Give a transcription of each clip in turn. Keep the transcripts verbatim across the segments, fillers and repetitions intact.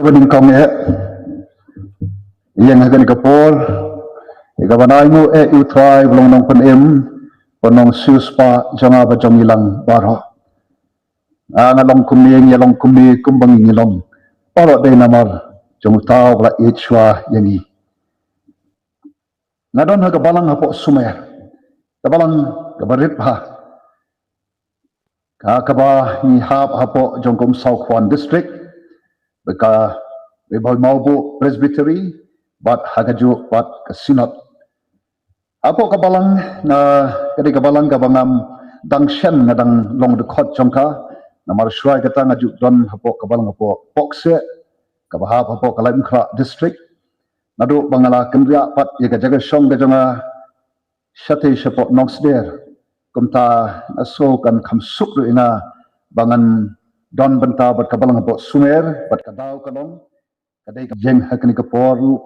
Ba nyngkong eh, ïa nga ha kane ka por, ïa kaba nga ainguh eh ïa u Trai ba long nongpynim, ba nongsiewspah jong nga bad jong ngi lang baroh. Nga, nga long kumne, ngi long kumne, kumba ngi long. Baroh dei namar jong uta uba la ïeit shuwa ïa ngi. Nga don ha ka balang hapoh Sumer, ka balang kaba rit bha, ka kaba ngi hap hapoh jong ka Umsaw Khwan District, bad ka Ri Bhoi Mawbuh Presbytery, bad ha kajuh bad ka Synod. Hapoh ka balang, nga, ka dei ka balang kaba ngam dang shen, nga dang long dkhot jong ka. Namar shuwa kata nga ju don hapoh ka balang hapoh Pohkseh, kaba hap hapoh ka Laitumkhrah District. Naduh ba nga la kynriah pat ïa ka jaka shong ka jong nga shatei shapoh Nongsder, kumta nga sngew kan kham suk ruh ïa nga ba ngan don bynta bad ka balang hapoh Sumer, bad ka daw ka long, ka dei ka jing ha kane ka por ruh,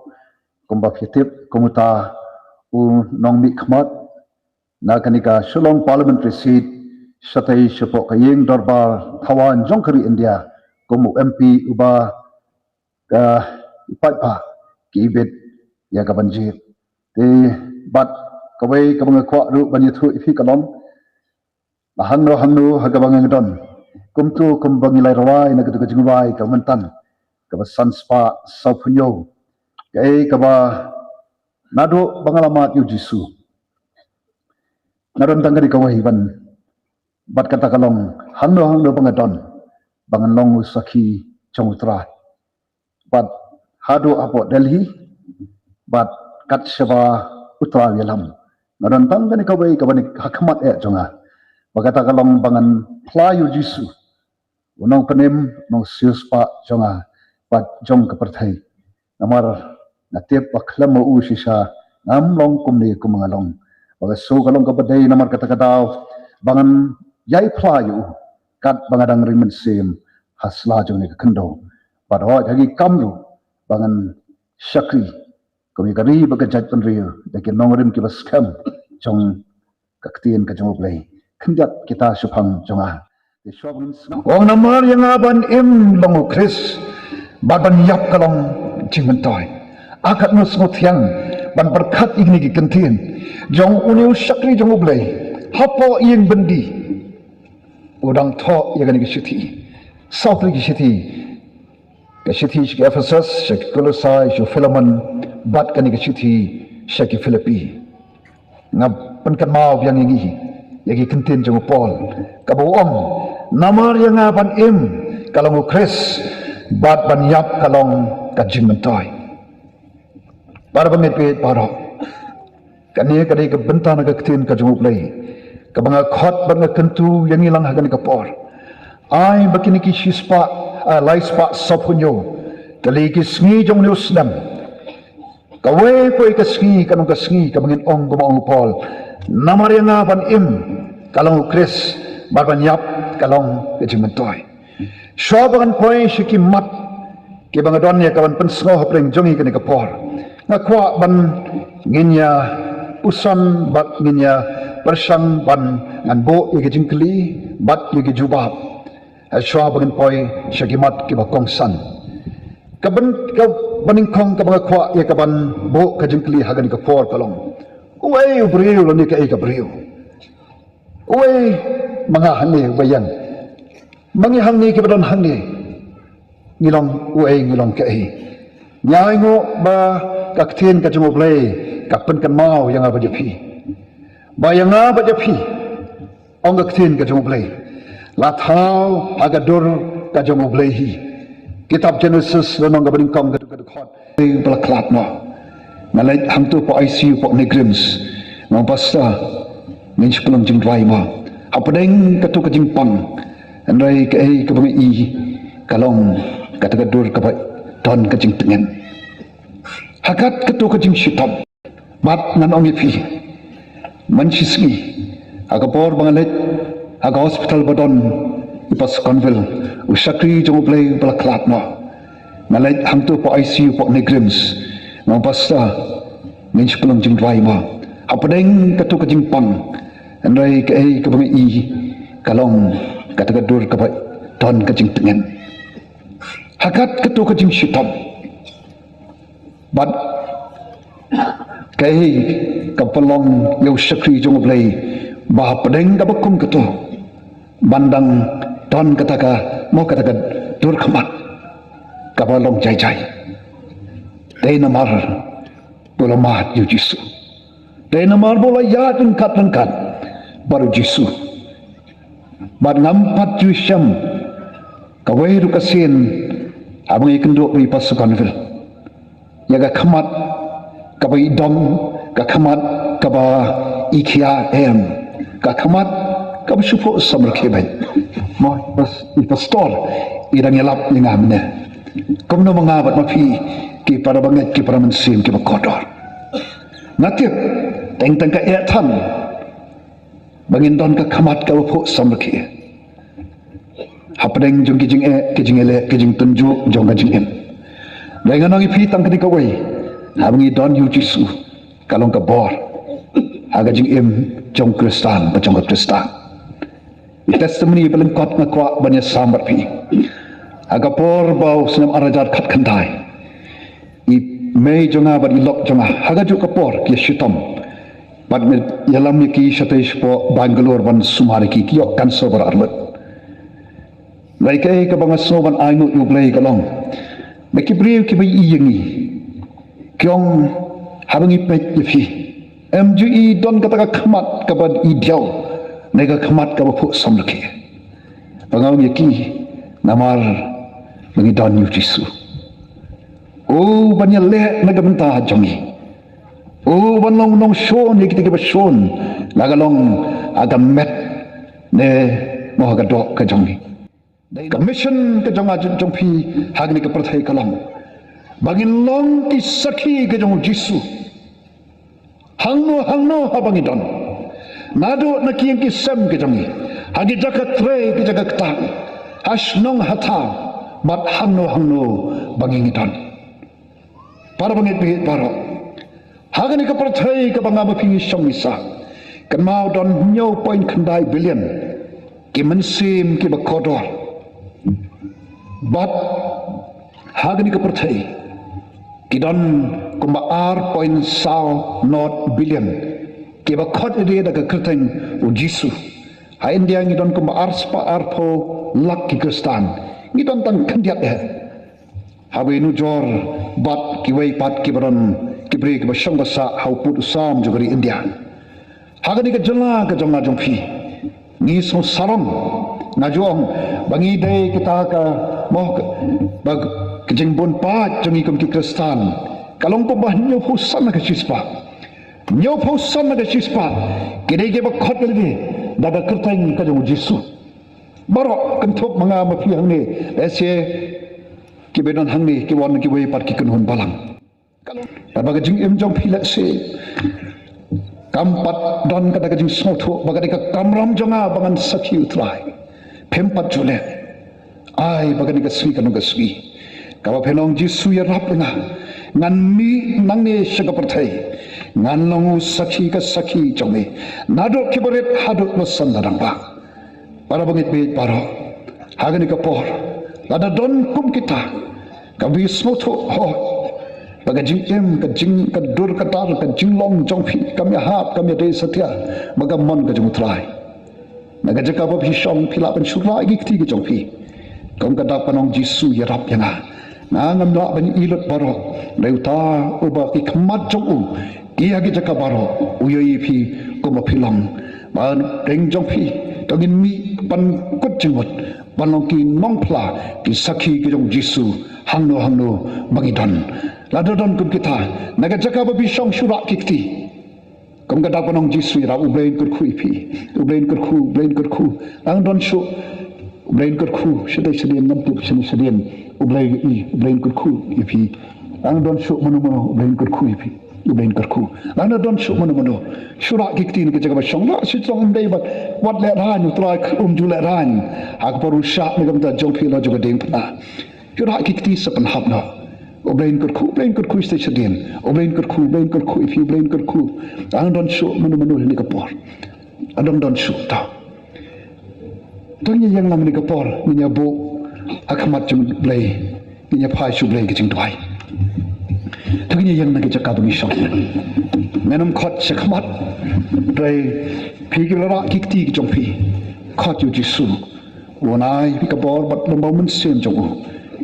kumba phi tip, kum uta u nongmihkhmat na kane ka Shillong Parliamentary Seat, shatei shapoh ka ïing dorbar thawaiñ jong ka ri India, kum u M P uba ka i paidbah ki ibit ïa ka ban jied. Te bad kawei kaba nga kwah ruh ban ïathuh ïa phi ka long, la hangno hangno ha kaba nga don, kumto kumba ngi la rwai na katu ka jingrwai ka mynta, kaba san spah sawphew hynñiew, kaei kaba naduh ba nga la mad ïa u Jisu, nga don tang kane kawei ban, bad kata ka long, hangno hangno ba nga don, ba ngan long u sakhi jong u Trai. Bad haduh hapoh Delhi, bad kat shaba u Trai u ïalam, nga don tang kane kawei kaba nyngkong ha khmat eh jong nga, ba kata ka long ba ngan phla ïa u Jisu, u nongpynim, nongsiewspah jong nga bad jong ka pyrthei. Namar nga tip ba khlem ma u shisha ngam long kumne kumba nga long. Ba ka sngew ka long kaba dei namar kata ka daw ba ngan ïai phla ïa u, katba nga dang ri mynsiem ha sla jong kane ka khyndew. Bad hooid ha ki kam ruh ba ngan shakri kum ïa ka ri bad ka jaitbynriew da ki nongrim kiba skhem jong ka ktien ka jong U Blei. Khyndiat kita shaphang jong nga. Te shuwa ban sngap. Ong namar ïa nga ban im long U Khrist, bad ban ïap ka long jingmyntoi. A katno sngewthiang ban pyrkhat ïa kine ki kyntien jong une u shakri jong U Blei hapoh ïing byndi u dang thoh ïa kane ka shithi. Saw tylli ki shithi. Ka shithi sha ki Ephesus, sha ki Kolosai, sha u Philemon, bad kane ka shithi sha ki Philippi. Nga pynkynmaw biang ïa ngi ïa ki kyntien jong u Paul, kaba u ong, namar ïa nga ban im ka long U Khrist, bad ban ïap ka long ka jingmyntoi. Para bangeit baroh, kane ka dei ka bynta na ka ktien ka jong U Blei kaba nga khot bad nga kyntu ïa ngi lang ha kane ka por. Ai ba kine ki shispah, ah, lai spah sawphew hynñiew tylli ki sngi jong une u snem, kawei kawei ka sngi kan long ka sngi kaba ngin ong kumba ong u Paul, namar ïa nga ban im ka long U Khrist, bad ban ïap ka long ka jingmyntoi. Shuwa ba ngan poi sha ki mat kiba nga don ïa ka ban pynsngew hapdeng jong ngi kane ka por, nga kwah ban ngin ïa puson bad ngin ïa pyrshang ban ngan buh ïa ki jingkylli bad ïa ki jubab. Shuwa ba ngan poi sha ki mat kiba kongsan, ka ban, ka banyngkong kaba nga kwah ïa ka ban buh ka jingkylli ha kane ka por ka long, uei u briew lane kaei ka briew? Uei ma nga hangne uba ïeng, ma ngi hangne kiba don hangne, ngi long uei, ngi long kaei? Nga ainguh ba ka ktien ka jong U Blei ka pynkynmaw ïa nga bad ïa phi, ba ïa nga bad ïa phi, ong ka ktien ka jong U Blei, la thaw ha ka dur ka jong U Blei hi. Kitab Genesis lynnong kaba nyngkong, ka dkhot, uba la khlad noh. Nga leit hangto hapoh I C U hapoh NEIGRIHMS, nga ong, Pastor, ngin shu pynlong jingrwai mo hapdeng kato ka jingpang, hynrei kaei kaba nga i ka long kata ka dur kaba don ka jingtngen. Ha kat kato ka jingshitom, bad ngan ong ïa phi, man shisngi ha ka por ba nga leit ha ka hospital ba don i Pastor Conville, u shakri jong U Blei uba la khlad noh. Nga leit hangto hapoh I C U hapoh NEIGRIHMS, nga ong, Pastor, ngin shu pynlong jingrwai mo hapdeng kato ka jingpang, hynrei kaei kaba nga i ka long kata ka dur kaba don ka jingtngen. Ha kat kato ka jingshitom, bad kaei kaba long ïa u shakri jong U Blei, ba hapdeng kaba kum kato ban dang don kata ka, mo, kata ka dur khmat kaba long jai jai. Dei namar ba u la mad ïa U Jisu. Dei namar ba u la ïaid ryngkat ryngkat bad U Jisu. Bad ngam pat ju shem kawei ruh ka sien haba ngi kynduh bad i Pastor Conville ïa ka khmat kaba i dom, ka khmat kaba i khia, em, ka khmat kaba shu phuh samrkhie beit. Mo, i pas-, i pastor i dang ïalap ïa nga mynne. Kumno ma nga bad ma phi, ki para bangeit, ki para mynsiem kiba kordor? Nga tip teng teng ka eh than ba ngin don ka khmat kaba phuh samrkhie hapdeng jong ki jingeh, ki jingïaleh, ki jingtynjuh jong ka jingim. Dei, ngan ong ïa phi tang kane kawei: haba ngi don ïa U Jisu, ka long ka bor ha ka jingim jong u Khristan bad jong ka Khristan. I testimony ba lyngkot nga kwah ban ïasam bad phi. Ha ka por ba u snem ar hajar khatkhyndai, i mei jong nga bad i lok jong nga, ha kajuh ka por ki ïashitom bad me ïalam ïa ki shatei shapoh Bangalore ban sumar ïa ki, ki ïoh cancer ba armet. Hynrei kaei kaba nga sngew ban ai nguh ïa U Blei ka long ba ki briew kiba ïohi ïa ngi ki ong, haba ngi peit ïa phi, em ju i don kata ka khmat kaba i diaw ne ka khmat kaba phuh samrkhie. Ba nga ong ïa ki, namar ba ngi don ïa U Jisu. O, ban ïaleh na ka bynta jong ngi. O, ban long nongshun ïa kita kiba shun, la ka long ha ka met ne mo ha ka doh ka jong ngi. Ka mission ka jong nga, jong phi ha kane ka pyrthei ka long ba ngin long ki sakhi ka jong U Jisu. Hangno hangno haba ngi don, naduh na ki ïing ki sem ka jong ngi, ha ki jaka trei, ki jaka ktah, ha shnong ha thaw, bad hangno hangno ba ngi ngi don. Para bangeit baieit baroh, ha kane ka pyrthei kaba nga bad phi ngi shong ngi sah, kynmaw don hynñiew point khyndai billion ki mynsiem kiba kordor. Bad ha kane ka pyrthei ki don kumba ar point saw nod billion kiba khot ïa lade da ka kyrteng U Jisu. Ha India ngi don kumba ar spah arphew lak ki Khristan. Ngi don tang khyndiat eh haba nujor bad kiwei pat kiba don ki briew kiba shong ba sah ha u pud u sam jong ka ri India. Ha kane ka jylla ka jong nga jong phi, ngi sngewsarong, nga ju ong ba ngi dei kita ka, mo, ba ka jingbun paid jong ngi kum ki Khristan ka long kumba hynñiewphew san na ka shispah. Hynñiewphew san na ka shispah ki dei kiba khot ïa lade da ka kyrteng ka jong U Jisu. Baroh kynthup ma nga ma phi hangne, lehse kiba don hangne ki wan kiwei pat ki kynhun balang. Kaba ka jingim jong phi lehse kam pat don kata ka jingsngewthuh ba kane ka kamram jong nga ba ngan sakhi U Trai, phim pat ju leh. Ai ba kane ka sngi kan long ka sngi kaba phin ong, Jisu, ïarap ïa nga, ngan mih nangne sha ka pyrthei, ngan long u sakhi ka sakhi jong me, naduh kiba rit haduh ba san rangbah. Para bangeit baieit baroh, ha kane ka por lada don kum kita kaba sngewthuh, ho, ba ka jingim, ka jing, ka dur ka dar, ka jinglong jong phi kam ïahap, kam ïadei satia bad ka mon ka jong U Trai, na ka jaka ba phi shong phi lah ban shu rah ïa ki kti ka jong phi. Kum ka dak ban ong, Jisu, ïarap ïa nga, nga ngam lah ban ïohi lut baroh. Dei uta uba ki khmat jong u ki ha ki jaka baroh u ïohi ïa phi kumba phi long. Ba dei jong phi to ngin mih ban kut jingmut ban long ki nongphla, ki sakhi ki jong Jisu hangno hangno ba ngi don. Lada don kum kita na ka jaka ba phi shong, shu rah ki kti. Kum ka dak ban ong, Jisu, ïarap, U Blei un kyrkhu ïa phi. U Blei un kyrkhu, U Blei un kyrkhu. Nang don shuh, U Blei un kyrkhu. Shatei shadien ngam tip shane shadien U Blei, U Blei un kyrkhu ïa phi. Nang don shuh mano mano, U Blei un kyrkhu ïa phi. U Blei un kyrkhu. Nang don shuh mano mano, shu rah ki kti na ka jaka ba shong. Lah shu tong ym dei bad wat lehraiñ, U Trai um ju lehraiñ ha ka por u shah na ka bynta jong phi la jong ka diengphna. Shu rah ki kti sa pynhap noh. U Blei un kyrkhu, U Blei un kyrkhu shatei shadien. U Blei un kyrkhu, U Blei un kyrkhu ïa phi, U Blei un kyrkhu. Nang don shuh mano mano ha kane ka por. Nang don shuh, to. To ngin ïeng lang ha kane ka por, ngin ïa buh ha khmat jong U Blei. Ngin ïa phai sha U Blei ki jingduwai. To ngin ïeng na ki jaka ba ngi shong. Men ym khot sha khmat. Hynrei phi ki la rah ki kti ki jong phi. Khot ïa U Jisu. U wan ai phi ka bor bad lem bad U Mynsiem jong u.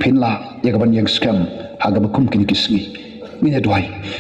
Phin lah ïa ka ban ïeng skhem ha kaba kum kine ki sngi. Ngin ïa duwai.